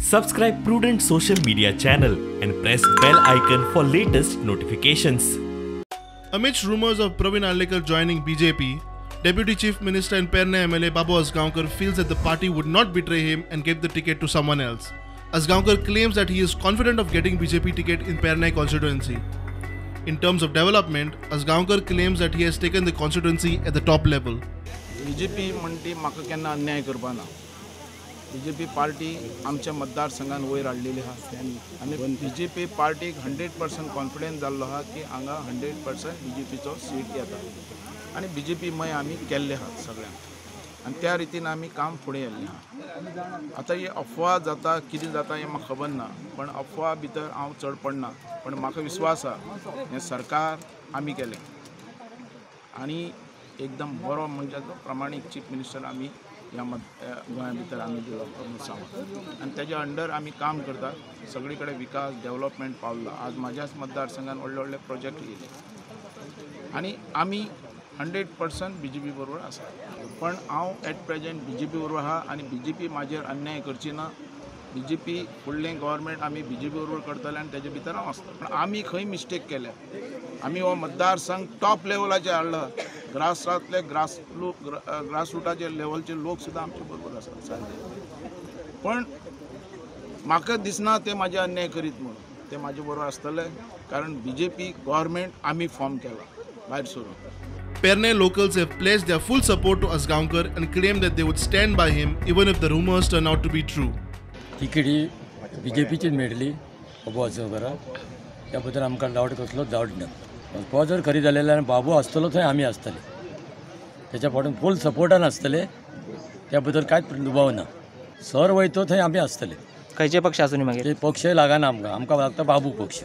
Subscribe Prudent Social Media channel and press bell icon for latest notifications. Amidst rumors of Pravin Arlekar joining BJP, Deputy Chief Minister and Pernem MLA Babu Azgaonkar feels that the party would not betray him and give the ticket to someone else. Azgaonkar claims that he is confident of getting BJP ticket in Pernem constituency. In terms of development, Azgaonkar claims that he has taken the constituency at the top level. BJP म्हणटी म्हाका केन्ना अन्याय करपा ना. BJP party आमच्या मतदारसंघान वयर हाडलेली आहा आनी बीजेपी पार्टीक 100% कॉन्फिडन्स जाल्लो आहा की हांगा 100% बीजेपीचो सीट येता आनी बीजेपी मय आमी केल्ले आहात सगळ्यांक आनी त्या रितीन आमी काम फुडें येल्लें आहा. आतां ही अफवा जाता कितें जाता हें म्हाका खबर ना, पण अफवा भितर हांव चड पडना, पण म्हाका विस्वास आहा हें सरकार आमी केलें आनी एकदम बरो मनशाचो प्रमाणीक चीफ मिनिस्टर आमी ह्या गोंया भितर आमी दिलो सावंत आनी तेज्या अंडर आमी काम करतात. सगळी कडेन विकास डेवलपमेंट पावला. आज म्हाज्याच मतदारसंघान व्हडले व्हडले प्रोजेक्ट येयले आनी आमी 100% बीजेपी बरोबर आसा. पण हांव एट प्रेजेंट बीजेपी बरोबर आहा आनी बीजेपी म्हाजेर अन्याय करची ना. बीजेपी फुडलें गव्हर्मेंट आमी बीजेपी बरोबर करतले आनी तेजे भितर हांव आसता. पण आमी खंय मिस्टेक केल्या, आमी हो मतदारसंघ टॉप लेवलाचेर हाडला. ग्रासरांतले ग्रासरुटाचे लेवलचे लोक सुद्दां आमचे बरोबर आसात सारके. पण म्हाका दिसना ते म्हाजे अन्याय करीत म्हणून, ते म्हाजे बरोबर आसतले कारण बीजेपी गव्हर्मेंट आमी फॉर्म केला भायर सरून. Pernem locals have pledged their full support to Azgaonkar and claimed that they would stand by him even if the rumors turn out to be true. Ticket ही बीजेपीचीच मेळटली बाबू आजगांवकराक, त्या बद्दल आमकां डावट कसलोच डावट ना. तो जर खरी जालें जाल्यार बाबू आसतलो थंय आमी आसतले, त्याच्या फाटून फूल सपोर्टान आसतले, त्या बद्दल कांयच दुबाव ना. सर वयतो थंय आमी आसतले. खंयचे पक्ष आसून मागीर ते पक्ष लागना आमकां, आमकां लागता बाबू पक्ष.